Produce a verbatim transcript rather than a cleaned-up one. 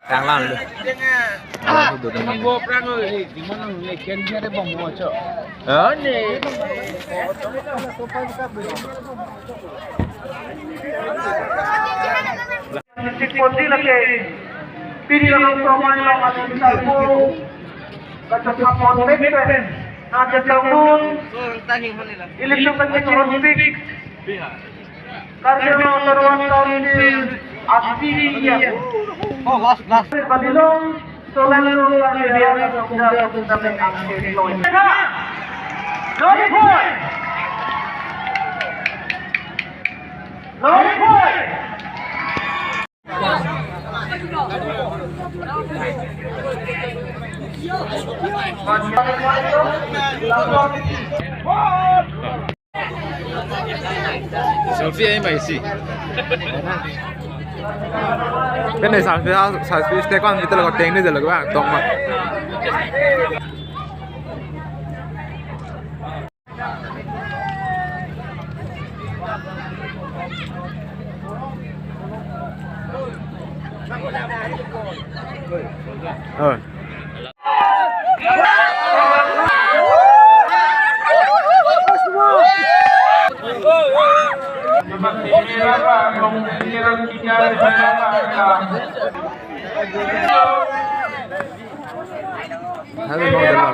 Tanglang lu. Alang itu dulu. Sipon di lake piri lang promai lang asin tapo kacapapon mekpen na kacapun ilitum kacapun pik. Karjama Tarwan Council asli ya. Oh, last, last. Balilong, Solan Road, Karjama Tarwan Council. Lori boy! Lori boy! Selfie ahi ma isi. Pen selfie, selfie stick ko-an kita lo teng ni jalo bang tong ma. Oh. Hello, Bang Delok.